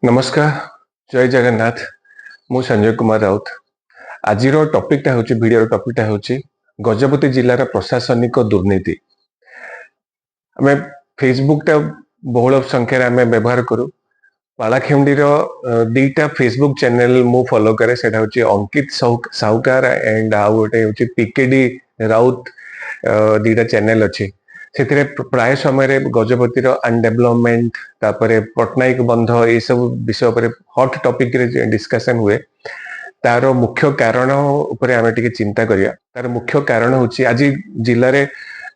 ନମସ୍କାର, ଜୟ ଜଗନ୍ନାଥ। ମୁଁ ସଞ୍ଜୟ କୁମାର ରାଉତ। ଆଜିର ଟପିକଟା ହେଉଛି, ଭିଡିଓର ଟପିକଟା ହେଉଛି ଗଜପତି ଜିଲ୍ଲାର ପ୍ରଶାସନିକ ଦୁର୍ନୀତି। ଆମେ ଫେସବୁକଟା ବହୁଳ ସଂଖ୍ୟାରେ ଆମେ ବ୍ୟବହାର କରୁ। ପାଳାଖେମୁଣ୍ଡିର ଦିଟା ଫେସବୁକ୍ ଚ୍ୟାନେଲ ମୁଁ ଫଲୋ କରେ। ସେଟା ହଉଛି ଅଙ୍କିତ ସାହୁକାର ଆଣ୍ଡ ଆଉ ଗୋଟେ ହଉଛି ପିକେଡି ରାଉତ। ଦିଟା ଚ୍ୟାନେଲ ଅଛି। ସେଥିରେ ପ୍ରାୟ ସମୟରେ ଗଜପତିର ଅନଡେଭଲପମେଣ୍ଟ, ତାପରେ ପଟ୍ଟନାୟକ ବନ୍ଧ, ଏଇସବୁ ବିଷୟ ଉପରେ ହଟ୍ ଟପିକରେ ଡିସ୍କସନ ହୁଏ। ତାର ମୁଖ୍ୟ କାରଣ ଉପରେ ଆମେ ଟିକେ ଚିନ୍ତା କରିବା। ତାର ମୁଖ୍ୟ କାରଣ ହଉଛି ଆଜି ଜିଲ୍ଲାରେ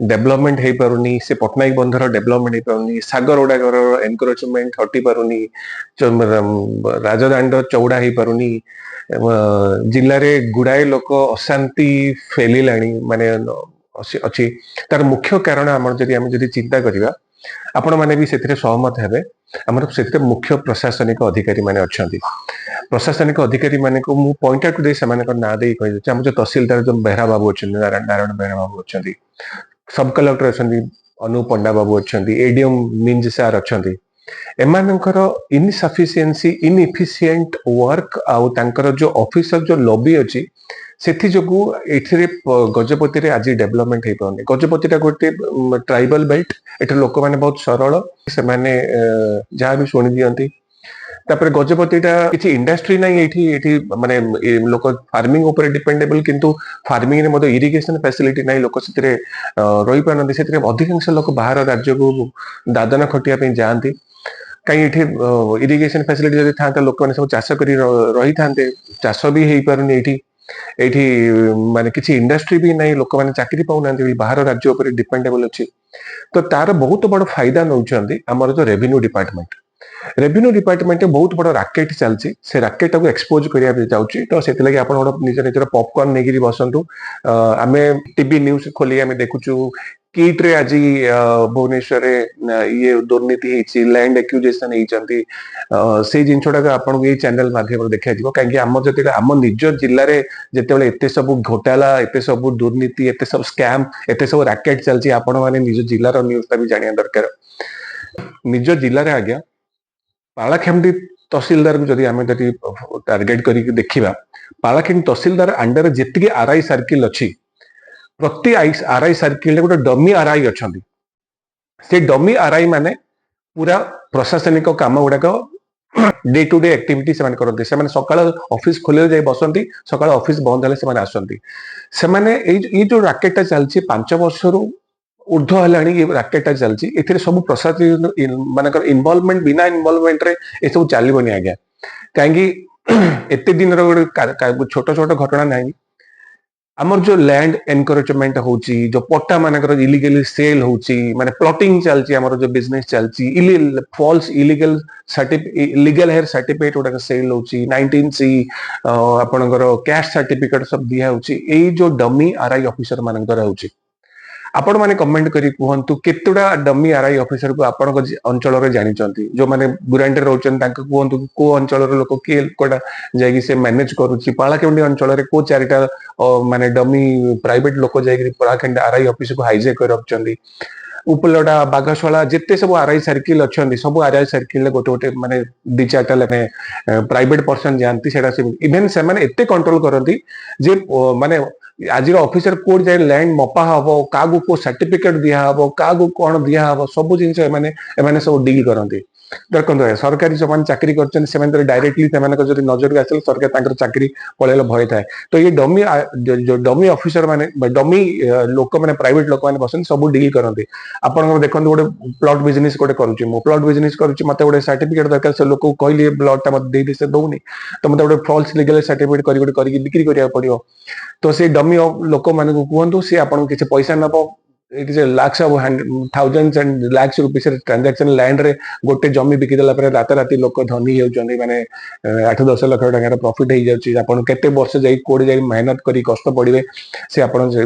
ଡେଭଲପମେଣ୍ଟ ହେଇପାରୁନି, ସେ ପଟ୍ଟନାୟକ ବନ୍ଧର ଡେଭଲପମେଣ୍ଟ ହେଇପାରୁନି, ସାଗର ଗୁଡାକର ଏନକ୍ରୋଚମେଣ୍ଟ ହଟି ପାରୁନି, ରାଜଦାଣ୍ଡ ଚଉଡା ହେଇପାରୁନି, ଜିଲ୍ଲାରେ ଗୁଡାଏ ଲୋକ ଅଶାନ୍ତି ଫେଲିଲାଣି, ମାନେ ଅଛି। ତାର ମୁଖ୍ୟ କାରଣ ଆମର ଯଦି ଆମେ ଯଦି ଚିନ୍ତା କରିବା, ଆପଣ ମାନେ ବି ସେଥିରେ ସହମତ ହେବେ, ଆମର ସେଥିରେ ମୁଖ୍ୟ ପ୍ରଶାସନିକ ଅଧିକାରୀ ମାନେ ଅଛନ୍ତି। ପ୍ରଶାସନିକ ଅଧିକାରୀ ମାନଙ୍କୁ ମୁଁ ପଏଣ୍ଟ ଆଉଟ୍ ଦେଇ, ସେମାନଙ୍କ ନାଁ ଦେଇ କହିଦେଉଛି। ଆମର ଯୋଉ ତହସିଲଦାର ଯୋଉ ବେହେରା ବାବୁ ଅଛନ୍ତି, ନାରାୟଣ ନାରାୟଣ ବେହେରା ବାବୁ ଅଛନ୍ତି, ସବ୍ କଲେକ୍ଟର ଅଛନ୍ତି ଅନୁପ ପଣ୍ଡା ବାବୁ ଅଛନ୍ତି, ଏଡିଏମ ମିଞ୍ଜ ସାର୍ ଅଛନ୍ତି, ଏମାନଙ୍କର ଇନସଫିସିଏନ୍ସି, ଇନଇଫିସିଏଣ୍ଟ ୱାର୍କ ଆଉ ତାଙ୍କର ଯୋଉ ଅଫିସର ଯୋଉ ଲବି ଅଛି, ସେଥି ଯୋଗୁ ଏଥିରେ ଗଜପତିରେ ଆଜି ଡେଭଲପମେଣ୍ଟ ହେଇପାରୁନି। ଗଜପତିଟା ଗୋଟେ ଟ୍ରାଇବାଲ ବେଲ୍ଟ। ଏଠି ଲୋକମାନେ ବହୁତ ସରଳ, ସେମାନେ ଯାହା ବି ଶୁଣି ଦିଅନ୍ତି। ତାପରେ ଗଜପତିଟା କିଛି ଇଣ୍ଡଷ୍ଟ୍ରି ନାହିଁ ଏଇଠି। ଏଠି ମାନେ ଲୋକ ଫାର୍ମିଂ ଉପରେ ଡିପେଣ୍ଡେବଲ, କିନ୍ତୁ ଫାର୍ମିଂ ରେ ମଧ୍ୟ ଇରିଗେସନ ଫ୍ୟାସିଲିଟି ନାହିଁ। ଲୋକ ସେଥିରେ ରହିପାରୁନାହାନ୍ତି। ସେଥିରେ ଅଧିକାଂଶ ଲୋକ ବାହାର ରାଜ୍ୟକୁ ଦାଦନ ଖଟିବା ପାଇଁ ଯାଆନ୍ତି। କାହିଁ ଏଠି ଇରିଗେସନ ଫ୍ୟାସିଲିଟି ଯଦି ଥାନ୍ତା, ଲୋକମାନେ ସବୁ ଚାଷ କରି ରହିଥାନ୍ତେ। ଚାଷ ବି ହେଇପାରୁନି ଏଇଠି। ଏଇଠି ମାନେ କିଛି ଇଣ୍ଡଷ୍ଟ୍ରି ବି ନାହିଁ, ଲୋକମାନେ ଚାକିରି ପାଉନାହାନ୍ତି, ବାହାର ରାଜ୍ୟ ଉପରେ ଡିପେଣ୍ଡେବଲ ଅଛି। ତ ତାର ବହୁତ ବଡ ଫାଇଦା ନଉଛନ୍ତି ଆମର ଯୋଉ ରେଭିନ୍ୟୁ ଡିପାର୍ଟମେଣ୍ଟ। ରେଭିନ୍ୟୁ ଡିପାର୍ଟମେଣ୍ଟରେ ବହୁତ ବଡ ରାକେଟ ଚାଲିଛି। ସେ ରାକେଟଟାକୁ ଏକ୍ସପୋଜ କରିବା ପାଇଁ ଯାଉଛି। ତ ସେଥିଲାଗି ଆପଣ ଗୋଟେ ନିଜ ନିଜର ପପକର୍ନ ନେଇକିରି ବସନ୍ତୁ। ଆମେ ଟିଭି ନ୍ୟୁଜ ଖୋଲି ଆମେ ଦେଖୁଛୁ, କିଟରେ ଆଜି ଭୁବନେଶ୍ୱରରେ ଇଏ ଦୁର୍ନୀତି ହେଇଛି, ଲ୍ୟାଣ୍ଡ ଆକ୍ୟୁଜିସନ ହେଇଛନ୍ତି। ସେଇ ଜିନିଷଟାକୁ ଆପଣଙ୍କୁ ଏଇ ଚ୍ୟାନେଲ ମାଧ୍ୟମରେ ଦେଖାଯିବ। କାହିଁକି ଆମର ଯେତେବେଳେ ଆମ ନିଜ ଜିଲ୍ଲାରେ ଯେତେବେଳେ ଏତେ ସବୁ ଘୋଟାଲା, ଏତେ ସବୁ ଦୁର୍ନୀତି, ଏତେ ସବୁ ସ୍କାମ, ଏତେ ସବୁ ରାକେଟ ଚାଲିଛି, ଆପଣ ମାନେ ନିଜ ଜିଲ୍ଲାର ନ୍ୟୁଜଟା ବି ଜାଣିବା ଦରକାର। ନିଜ ଜିଲ୍ଲାରେ ଆଜ୍ଞା, ପାଳାଖେମୁଣ୍ଡି ତହସିଲଦାରକୁ ଯଦି ଆମେ ଯଦି ଟାର୍ଗେଟ କରିକି ଦେଖିବା, ପାଳାଖେମୁଣ୍ଡି ତହସିଲଦାର ଅଣ୍ଡରରେ ଯେତିକି ଆରଆଇ ସାର୍କିଲ ଅଛି, ପ୍ରତି ଆରଆଇ ସାର୍କିଲରେ ଗୋଟେ ଡମି ଆରଆଇ ଅଛନ୍ତି। ସେ ଡମି ଆରଆଇ ମାନେ ପୁରା ପ୍ରଶାସନିକ କାମ ଗୁଡାକ, ଡେ ଟୁ ଡେ ଆକ୍ଟିଭିଟି ସେମାନେ କରନ୍ତି। ସେମାନେ ସକାଳ ଅଫିସ ଖୋଲିଲେ ଯାଇ ବସନ୍ତି, ସକାଳ ଅଫିସ ବନ୍ଦ ହେଲେ ସେମାନେ ଆସନ୍ତି। ସେମାନେ ଏଇ ଯୋଉ ରାକେଟଟା ଚାଲିଛି, 5 ବର୍ଷରୁ ଉର୍ଦ୍ଧ୍ୱ ହେଲାଣି ଏ ରାକେଟଟା ଚାଲିଛି। ଏଥିରେ ସବୁ ପ୍ରଶାସନିକ ମାନଙ୍କର ଇନଭଲଭମେଣ୍ଟ, ବିନା ଇନଭଲଭମେଣ୍ଟରେ ଏସବୁ ଚାଲିବନି ଆଜ୍ଞା। କାହିଁକି ଏତେ ଦିନର ଗୋଟେ ଛୋଟ ଛୋଟ ଘଟଣା ନାହିଁ। ଆମର ଯୋଉ ଲ୍ୟାଣ୍ଡ ଏନକ୍ରୋଚମେଣ୍ଟ ହଉଛି, ଯୋଉ ପଟ୍ଟା ମାନଙ୍କର ଇଲିଗାଲି ସେଲ ହଉଛି, ମାନେ ପ୍ଲଟିଂ ଚାଲିଛି, ଆମର ଯୋଉ ବିଜନେସ ଚାଲିଛି, false illegal legal heir certificate ଗୁଡାକ ସେଲ ହଉଛି, 19C, ଆପଣଙ୍କର କ୍ୟାଷ୍ଟ ସାର୍ଟିଫିକେଟ ସବୁ ଦିଆ ହଉଛି, ଏଇ ଯୋଉ ଡମି ଆରଆଇ ଅଫିସର ମାନଙ୍କ ଦ୍ୱାରା ହଉଛି। ଆପଣ ମାନେ କମେଣ୍ଟ କରି କୁହନ୍ତୁ, କେତେଟା ଡମି ଆରଆଇ ଅଫିସରକୁ ଆପଣଙ୍କ ଅଞ୍ଚଳରେ ଜାଣିଛନ୍ତି? ଯୋଉମାନେ ଗୁରାଣ୍ଡିରେ ରହୁଛନ୍ତି, ତାଙ୍କୁ କୁହନ୍ତୁ କୋଉ ଅଞ୍ଚଳର ଲୋକ, କିଏ ଲୋକଟା ଯାଇକି ସେ ମ୍ୟାନେଜ କରୁଛି। ପାଳାଖେମୁଣ୍ଡି ଅଞ୍ଚଳରେ କୋଉ ଚାରିଟା ମାନେ ଡମି ପ୍ରାଇଭେଟ ଲୋକ ଯାଇକି ପାଳାଖେମୁଣ୍ଡି ଆରଆଇ ଅଫିସକୁ ହାଇଜେକ୍ କରି ରଖୁଛନ୍ତି? ଉପଲଡା, ବାଘଶାଳା, ଯେତେ ସବୁ ଆରଆଇ ସାର୍କିଲ ଅଛନ୍ତି, ସବୁ ଆରଆଇ ସାର୍କିଲରେ ଗୋଟେ ଗୋଟେ ମାନେ ଦି ଚାରିଟା ଲେଖାଏଁ ପ୍ରାଇଭେଟ ପର୍ସନ ଯାଆନ୍ତି। ସେଟା ଇଭେନ ସେମାନେ ଏତେ କଣ୍ଟ୍ରୋଲ କରନ୍ତି ଯେ ମାନେ ଆଜିର ଅଫିସର କୋଉଠି ଯାଇ ଲ୍ୟାଣ୍ଡ ମପା ହବ, କାହାକୁ କୋଉ ସାର୍ଟିଫିକେଟ ଦିଆହବ, କାହାକୁ କଣ ଦିଆହବ, ସବୁ ଜିନିଷ ଏମାନେ ସବୁ ଡିଲ୍ କରନ୍ତି। ଦେଖନ୍ତୁ ଆଜ୍ଞା, ସରକାରୀ ଯୋଉମାନେ ଚାକିରି କରିଛନ୍ତି, ସେମାନେ ଡାଇରେକ୍ଟଲି ସେମାନଙ୍କର ଯଦି ନଜରକୁ ଆସିଲେ, ସରକାର ତାଙ୍କର ଚାକିରି ପଳେଇଲେ ଭୟ ଥାଏ। ତ ଇଏ ଡମି, ଯୋଉ ଡମି ଅଫିସର ମାନେ, ଡମି ଲୋକମାନେ, ପ୍ରାଇଭେଟ ଲୋକମାନେ ବସନ୍ତି, ସବୁ ଡିଲ୍ କରନ୍ତି। ଆପଣଙ୍କର ଦେଖନ୍ତୁ, ଗୋଟେ ପ୍ଲଟ ବିଜନେସ ଗୋଟେ କରୁଛି, ମୁଁ ପ୍ଲଟ ବିଜନେସ କରୁଛି, ମତେ ଗୋଟେ ସାର୍ଟିଫିକେଟ ଦରକାର। ସେ ଲୋକକୁ କହିଲି ପ୍ଲଟ ଟା ମତେ ଦେଇଦେ, ସେ ଦଉନି। ତ ମତେ ଗୋଟେ ଫଲ୍ସ ଲିଗାଲ ସାର୍ଟିଫିକେଟ କରି ଗୋଟେ କରିକି ବିକ୍ରି କରିବାକୁ ପଡିବ। ତ ସେ ଡମି ଲୋକମାନଙ୍କୁ କୁହନ୍ତୁ, ସେ ଆପଣଙ୍କୁ କିଛି ପଇସା ନବ। It is lakhs of thousands and lakhs rupees transaction। ଲ୍ୟାଣ୍ଡରେ ଗୋଟେ ଜମି ବିକିଦେଲା ପରେ ରାତାରାତି ଲୋକ ଧନୀ ହେଉଛନ୍ତି, ମାନେ 8-10 ଲକ୍ଷ ଟଙ୍କାର ପ୍ରଫିଟ ହେଇଯାଉଛି। ଆପଣ କେତେ ବର୍ଷ ଯାଇ କୋଉଠି ଯାଇ ମେହନତ କରି କଷ୍ଟ ପଡିବେ, ସେ ଆପଣ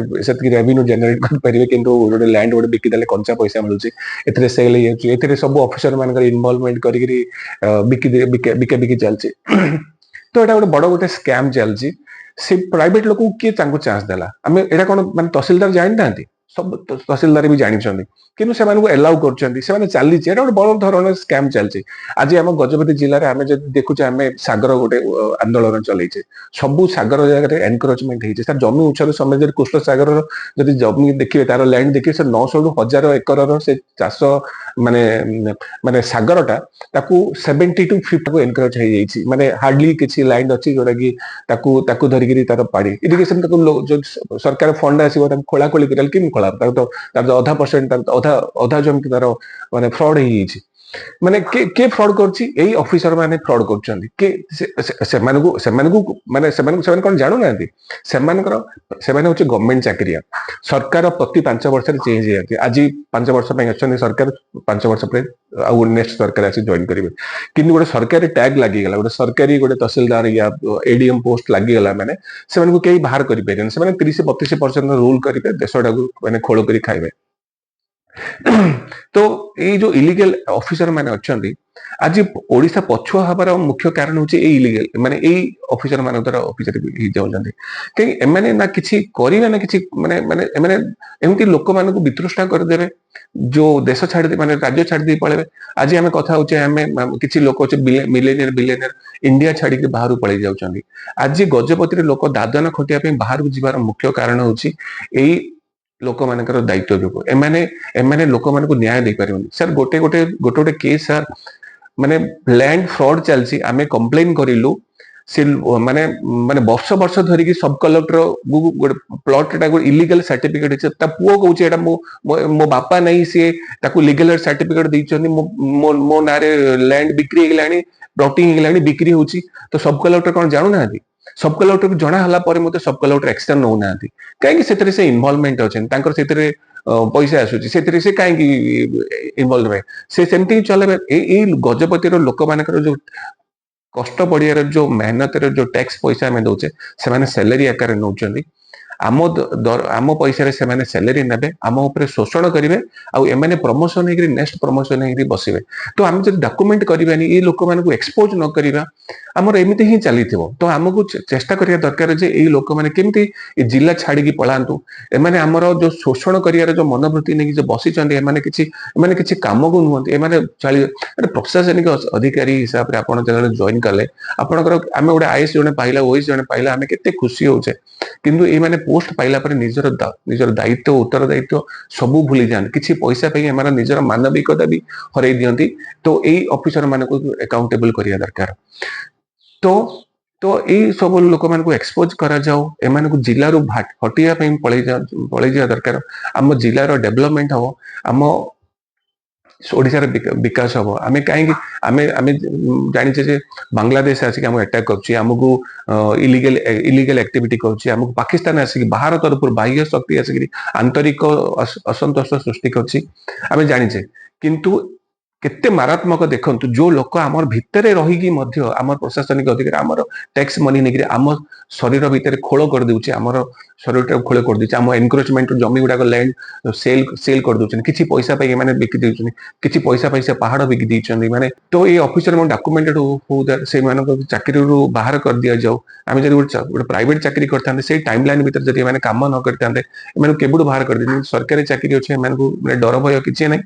ସେତିକି ରେଭିନ୍ୟୁ ଜେନେରେଟ କରିପାରିବେ? କିନ୍ତୁ ଗୋଟେ ଲ୍ୟାଣ୍ଡ ଗୋଟେ ବିକିଦେଲେ କଞ୍ଚା ପଇସା ମିଳୁଛି। ଏଥିରେ ସେଲ୍ ହେଇଯାଉଛି। ଏଥିରେ ସବୁ ଅଫିସର ମାନଙ୍କର ଇନଭଲଭମେଣ୍ଟ କରିକିରି ବିକି ବିକା ବିକି ଚାଲିଛି। ତ ଏଇଟା ଗୋଟେ ବଡ ଗୋଟେ ସ୍କାମ ଚାଲିଛି। ସେ ପ୍ରାଇଭେଟ ଲୋକକୁ କିଏ ତାଙ୍କୁ ଚାନ୍ସ ଦେଲା? ଆମେ ଏଇଟା କଣ ମାନେ ତହସିଲଦାର ଜାଣିନାହାନ୍ତି? ସବୁ ତହସିଲଦାର ବି ଜାଣିଛନ୍ତି, କିନ୍ତୁ ସେମାନଙ୍କୁ ଏଲାଉ କରୁଛନ୍ତି। ସେମାନେ ଚାଲିଛି, ଏଇଟା ଗୋଟେ ବଡ ଧରଣର ସ୍କାମ ଚାଲିଛି। ଆଜି ଆମ ଗଜପତି ଜିଲ୍ଲାରେ ଆମେ ଯଦି ଦେଖୁଛେ, ଆମେ ସାଗର ଗୋଟେ ଆନ୍ଦୋଳନ ଚଲେଇଛେ। ସବୁ ସାଗର ଜାଗାରେ ଏନକ୍ରୋଚମେଣ୍ଟ ହେଇଛି ସାର୍। ଜମି ଉଚ୍ଛେଦ ସମୟ ଯଦି କୃଷ୍ଣ ସାଗରର ଯଦି ଜମି ଦେଖିବେ, ତାର ଲ୍ୟାଣ୍ଡ ଦେଖିବେ, ସେ 900ରୁ 1000 ଏକରର ସେ ଚାଷ ମାନେ ମାନେ ସାଗରଟା, ତାକୁ 70 ଟୁ 50 ଏନକ୍ରୋଚ ହେଇଯାଇଛି। ମାନେ ହାର୍ଡଲି କିଛି ଲ୍ୟାଣ୍ଡ ଅଛି ଯୋଉଟା କି ତାକୁ ତାକୁ ଧରିକିରି ତାର ପାଣି ଇରିଗେସନ, ତାକୁ ଯୋଉ ସରକାର ଫଣ୍ଡ ଆସିବ, ତାକୁ ଖୋଳା ଖୋଳି କରିବା କେମିତି ଖୋଳା? ତାକୁ ତ ତାର ତ ଅଧା ପରସେଣ୍ଟ, ତାର ତ ଅଧା ଅଧା ଜମି ତାର ମାନେ ଫ୍ରଡ ହେଇଯାଇଛି। ମାନେ କିଏ କିଏ ଫ୍ରଡ କରୁଛି? ଏଇ ଅଫିସର ମାନେ ଫ୍ରଡ କରୁଛନ୍ତି। କିଏ ସେମାନଙ୍କୁ ସେମାନଙ୍କୁ ମାନେ ସେମାନଙ୍କୁ ସେମାନେ କଣ ଜାଣୁନାହାନ୍ତି? ସେମାନଙ୍କର ସେମାନେ ହଉଛି ଗଭର୍ଣ୍ଣମେଣ୍ଟ ଚାକିରିଆ। ସରକାର ପ୍ରତି 5 ବର୍ଷରେ ଚେଞ୍ଜ ହେଇଯାନ୍ତି। ଆଜି 5 ବର୍ଷ ପାଇଁ ଅଛନ୍ତି ସରକାର, 5 ବର୍ଷ ପରେ ଆଉ ନେକ୍ସଟ ସରକାର ଆସି ଜଏନ କରିବେ। କିନ୍ତୁ ଗୋଟେ ସରକାରୀ ଟ୍ୟାଗ ଲାଗିଗଲା, ଗୋଟେ ସରକାରୀ ଗୋଟେ ତହସିଲଦାର ୟା ଏଡିଏମ ପୋଷ୍ଟ ଲାଗିଗଲା ମାନେ ସେମାନଙ୍କୁ କେହି ବାହାର କରିପାରିବେନି। ସେମାନେ 30-32% ରୁଲ କରିବେ, ଦେଶଟାକୁ ମାନେ ଖୋଳ କରି ଖାଇବେ। ତ ଏଇ ଯୋଉ ଇଲିଗାଲ ଅଫିସର ମାନେ ଅଛନ୍ତି, ଆଜି ଓଡିଶା ପଛୁଆ ହବାର ମୁଖ୍ୟ କାରଣ ହଉଛି ଏଇ ଇଲିଗାଲ ମାନେ ଏଇ ଅଫିସର ମାନଙ୍କ ଦ୍ୱାରା ଅଫିସର ହେଇଯାଉଛନ୍ତି। କାହିଁକି ଏମାନେ ନା କିଛି କରିବେ ନା କିଛି ମାନେ ମାନେ ଏମାନେ ଏମିତି ଲୋକମାନଙ୍କୁ ବିତୃଷ୍ଣା କରିଦେବେ, ଯୋଉ ଦେଶ ଛାଡି ମାନେ ରାଜ୍ୟ ଛାଡି ଦେଇ ପଳେଇବେ। ଆଜି ଆମେ କଥା ହଉଛେ, ଆମେ କିଛି ଲୋକ ଅଛେ ମିଲେନିୟର, ବିଲିୟନିୟର, ଇଣ୍ଡିଆ ଛାଡିକି ବାହାରକୁ ପଳେଇ ଯାଉଛନ୍ତି। ଆଜି ଗଜପତିରେ ଲୋକ ଦାଦନ ଖଟିବା ପାଇଁ ବାହାରକୁ ଯିବାର ମୁଖ୍ୟ କାରଣ ହଉଛି ଏଇ ଲୋକମାନଙ୍କର ଦାୟିତ୍ୱ ଯୋଗୁ। ଏମାନେ ଏମାନେ ଲୋକମାନଙ୍କୁ ନ୍ୟାୟ ଦେଇପାରିବେନି ସାର୍। ଗୋଟେ ଗୋଟେ ଗୋଟେ ଗୋଟେ କେସ୍ ସାର୍, ମାନେ ଲ୍ୟାଣ୍ଡ ଫ୍ରଡ ଚାଲିଛି। ଆମେ କମ୍ପ୍ଲେନ କରିଲୁ, ସେ ମାନେ ମାନେ ବର୍ଷ ବର୍ଷ ଧରିକି ସବ କଲେକ୍ଟର ଗୋଟେ ପ୍ଲଟ ଟାକୁ ଇଲିଗାଲ ସାର୍ଟିଫିକେଟ ହେଇଛି। ତା ପୁଅ କହୁଛି ଏଇଟା ମୋ ମୋ ବାପା ନାହିଁ, ସିଏ ତାକୁ ଲିଗାଲ ସାର୍ଟିଫିକେଟ ଦେଇଛନ୍ତି, ମୋ ମୋ ମୋ ନାଁରେ ଲ୍ୟାଣ୍ଡ ବିକ୍ରି ହେଇଗଲାଣି, ପ୍ଲଟିଂ ହେଇଗଲାଣି, ବିକ୍ରି ହଉଛି। ତ ସବ କଲେକ୍ଟର କଣ ଜାଣୁନାହାନ୍ତି? ସବ କଲେକ୍ଟରକୁ ଜଣା ହେଲା ପରେ ମଧ୍ୟ ସବ କଲେକ୍ଟର ଆକ୍ସନ ନେଉନାହାନ୍ତି। କାହିଁକି? ସେଥିରେ ସେ ଇନଭଲଭମେଣ୍ଟ ଅଛନ୍ତି, ତାଙ୍କର ସେଥିରେ ପଇସା ଆସୁଛି, ସେଥିରେ ସେ କାହିଁକି ଇନଭଲଭ ହେବେ? ସେ ସେମିତି ହିଁ ଚଲେଇବେ। ଏଇ ଏଇ ଗଜପତିର ଲୋକମାନଙ୍କର ଯୋଉ କଷ୍ଟ ପଡିବାର, ଯୋଉ ମେହନତର ଯୋଉ ଟ୍ୟାକ୍ସ ପଇସା ଆମେ ଦଉଛେ, ସେମାନେ ସାଲାରୀ ଆକାରରେ ନଉଛନ୍ତି। ଆମ ପଇସାରେ ସେମାନେ ସାଲାରୀ ନେବେ, ଆମ ଉପରେ ଶୋଷଣ କରିବେ ଆଉ ଏମାନେ ପ୍ରମୋସନ ହେଇକିରି, ନେକ୍ସଟ ପ୍ରମୋସନ ହେଇକିରି ବସିବେ। ତ ଆମେ ଯଦି ଡକୁମେଣ୍ଟ କରିବାନି, ଏଇ ଲୋକମାନଙ୍କୁ ଏକ୍ସପୋଜ ନ କରିବା, ଆମର ଏମିତି ହିଁ ଚାଲିଥିବ। ତ ଆମକୁ ଚେଷ୍ଟା କରିବା ଦରକାର ଯେ ଏଇ ଲୋକମାନେ କେମିତି ଏ ଜିଲ୍ଲା ଛାଡିକି ପଳାନ୍ତୁ। ଏମାନେ ଆମର ଯୋଉ ଶୋଷଣ କରିବାର ଯୋଉ ମନୋବୃତ୍ତି ନେଇକି ଯୋଉ ବସିଛନ୍ତି, ଏମାନେ କିଛି କାମକୁ ନୁହନ୍ତି। ଏମାନେ ଚାଳି ଗୋଟେ ପ୍ରଶାସନିକ ଅଧିକାରୀ ହିସାବରେ ଆପଣ ଯେତେବେଳେ ଜଏନ କଲେ, ଆପଣଙ୍କର ଆମେ ଗୋଟେ ଆଇଏଏସ୍ ଜଣେ ପାଇଲା, ଓଏଏସ୍ ଜଣେ ପାଇଲା, ଆମେ କେତେ ଖୁସି ହଉଛେ। କିନ୍ତୁ ଏଇମାନେ ପୋଷ୍ଟ ପାଇଲା ପରେ ନିଜର ଦାୟିତ୍ୱ, ଉତ୍ତରଦାୟିତ୍ୱ ସବୁ ଭୁଲି ଯାଆନ୍ତି। କିଛି ପଇସା ପାଇଁ ଏମାନେ ନିଜର ମାନବିକତା ବି ହରେଇ ଦିଅନ୍ତି। ତ ଏଇ ଅଫିସର ମାନଙ୍କୁ ଆକାଉଣ୍ଟେବଲ କରିବା ଦରକାର। ତ ତ ଏଇ ସବୁ ଲୋକମାନଙ୍କୁ ଏକ୍ସପୋଜ କରାଯାଉ। ଏମାନଙ୍କୁ ଜିଲ୍ଲାରୁ ହଟିବା ପାଇଁ ପଳେଇ ଯିବା ଦରକାର। ଆମ ଜିଲ୍ଲାର ଡେଭଲପମେଣ୍ଟ ହବ, ଆମ ଓଡିଶାର ବିକାଶ ହବ। ଆମେ କାହିଁକି ଆମେ ଆମେ ଜାଣିଛେ ଯେ ବାଂଲାଦେଶ ଆସିକି ଆମକୁ ଆଟାକ୍ କରୁଛି, ଆମକୁ ଇଲିଗାଲ ଇଲିଗାଲ ଆକ୍ଟିଭିଟି କରୁଛି, ଆମକୁ ପାକିସ୍ତାନ ଆସିକି ବାହାର ତରଫରୁ ବାହ୍ୟ ଶକ୍ତି ଆସିକିରି ଆନ୍ତରିକ ଅସନ୍ତୋଷ ସୃଷ୍ଟି କରୁଛି, ଆମେ ଜାଣିଛେ। କିନ୍ତୁ କେତେ ମାରାତ୍ମକ ଦେଖନ୍ତୁ, ଯୋଉ ଲୋକ ଆମର ଭିତରେ ରହିକି ମଧ୍ୟ ଆମର ପ୍ରଶାସନିକ ଅଧିକାରୀ ଆମର ଟ୍ୟାକ୍ସ ମନି ନେଇକିରି ଆମ ଶରୀର ଭିତରେ ଖୋଳ କରିଦଉଛି, ଆମର ଶରୀରଟାକୁ ଖୋଳ କରିଦଉଛି, ଆମ ଏନକ୍ରୋଚମେଣ୍ଟ ଜମି ଗୁଡାକ ଲ୍ୟାଣ୍ଡ ସେଲ ସେଲ କରିଦଉଛନ୍ତି। କିଛି ପଇସା ପାଇଁ ଏମାନେ ବିକି ଦଉଛନ୍ତି, କିଛି ପଇସା ପାଇଁ ସେ ପାହାଡ ବିକି ଦେଇଛନ୍ତି। ମାନେ ତ ଏଇ ଅଫିସର ମାନେ ଡକୁମେଣ୍ଟେଡ ହଉ, ସେଇମାନଙ୍କ ଚାକିରିରୁ ବାହାର କରିଦିଆଯାଉ। ଆମେ ଯଦି ଗୋଟେ ପ୍ରାଇଭେଟ ଚାକିରି କରିଥାନ୍ତେ, ସେଇ ଟାଇମ ଲାଇନ ଭିତରେ ଯଦି ଏମାନେ କାମ ନ କରିଥାନ୍ତେ, ଏମାନଙ୍କୁ କେବେଠୁ ବାହାର କରିଦେଇଥାନ୍ତେ। ସରକାରୀ ଚାକିରି ଅଛି, ଏମାନଙ୍କୁ ମାନେ ଡର ଭୟ କିଛି ନାହିଁ।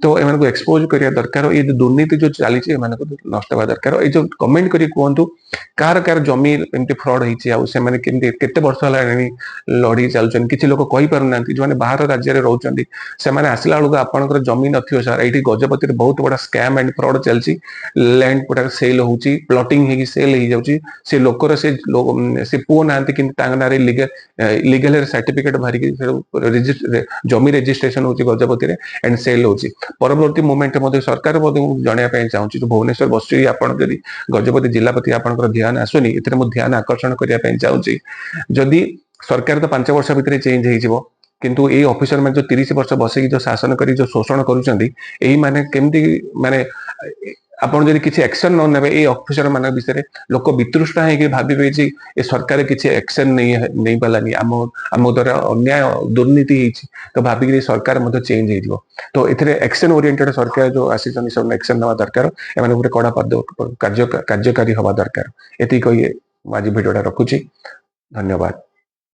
ତ ଏମାନଙ୍କୁ ଏକ୍ସପୋଜ କରିବା ଦରକାର। ଏଇ ଯୋଉ ଦୁର୍ନୀତି ଯୋଉ ଚାଲିଛି, ଏମାନଙ୍କୁ ନଷ୍ଟ ହେବା ଦରକାର। ଏଇ ଯୋଉ କମେଣ୍ଟ କରି କୁହନ୍ତୁ କାହାର କାହାର ଜମି ଏମିତି ଫ୍ରଡ ହେଇଛି ଆଉ ସେମାନେ କେମିତି କେତେ ବର୍ଷ ହେଲାଣି ଲଢି ଚାଲୁଛନ୍ତି। କିଛି ଲୋକ କହିପାରୁନାହାନ୍ତି, ଯୋଉମାନେ ବାହାର ରାଜ୍ୟରେ ରହୁଛନ୍ତି, ସେମାନେ ଆସିଲା ବେଳକୁ ଆପଣଙ୍କର ଜମି ନଥିବ ସାର୍। ଏଇଠି ଗଜପତିରେ ବହୁତ ବଡ ସ୍କାମ ଆଣ୍ଡ ଫ୍ରଡ ଚାଲିଛି। ଲ୍ୟାଣ୍ଡ ଗୁଡାକ ସେଲ ହଉଛି, ପ୍ଲଟିଂ ହେଇକି ସେଲ ହେଇଯାଉଛି। ସେ ଲୋକର ସେ ପୁଅ ନାହାନ୍ତି, କିନ୍ତୁ ତାଙ୍କ ନାଁରେ ଲିଗାଲ ସାର୍ଟିଫିକେଟ ବାହାରିକି ଜମି ରେଜିଷ୍ଟ୍ରେସନ ହଉଛି ଗଜପତିରେ ଆଣ୍ଡ ସେଲ ହଉଛି। ପରବର୍ତ୍ତୀ ମୁଭମେଣ୍ଟ ମଧ୍ୟ ସରକାର ମଧ୍ୟ ମୁଁ ଜଣେଇବା ପାଇଁ ଚାହୁଁଛି, ଯୋଉ ଭୁବନେଶ୍ୱର ବସୁଛି, ଆପଣ ଯଦି ଗଜପତି ଜିଲ୍ଲା ପ୍ରତି ଆପଣଙ୍କର ଧ୍ୟାନ ଆସୁନି, ଏଥିରେ ମୁଁ ଧ୍ୟାନ ଆକର୍ଷଣ କରିବା ପାଇଁ ଚାହୁଁଛି। ଯଦି ସରକାର ତ 5 ବର୍ଷ ଭିତରେ ଚେଞ୍ଜ ହେଇଯିବ, କିନ୍ତୁ ଏଇ ଅଫିସର ମାନେ ଯୋଉ 30 ବର୍ଷ ବସିକି ଯୋଉ ଶାସନ କରି ଯୋଉ ଶୋଷଣ କରୁଛନ୍ତି, ଏଇ ମାନେ କେମିତି ମାନେ ଆପଣ ଯଦି କିଛି ଆକ୍ସନ ନ ନେବେ ଏଇ ଅଫିସର ମାନଙ୍କ ବିଷୟରେ, ଲୋକ ବିତୃଷ୍ଣା ହେଇକି ଭାବିବେ ଯେ ଏ ସରକାର କିଛି ଆକ୍ସନ ନେଇ ପାରିଲାନି, ଆମ ଆମ ଦ୍ୱାରା ଅନ୍ୟାୟ ଦୁର୍ନୀତି ହେଇଛି। ତ ଭାବିକିରି ସରକାର ମଧ୍ୟ ଚେଞ୍ଜ ହେଇଯିବ। ତ ଏଥିରେ ଆକ୍ସନ ଓରିଏଣ୍ଟେଡ ସରକାର ଯୋଉ ଆସିଛନ୍ତି, ସେମାନେ ଆକ୍ସନ ନେବା ଦରକାର। ଏମାନଙ୍କ ଉପରେ କଡା ପଦ କାର୍ଯ୍ୟକାରୀ ହବା ଦରକାର। ଏତିକି କହି ମୁଁ ଆଜି ଭିଡିଓଟା ରଖୁଛି। ଧନ୍ୟବାଦ।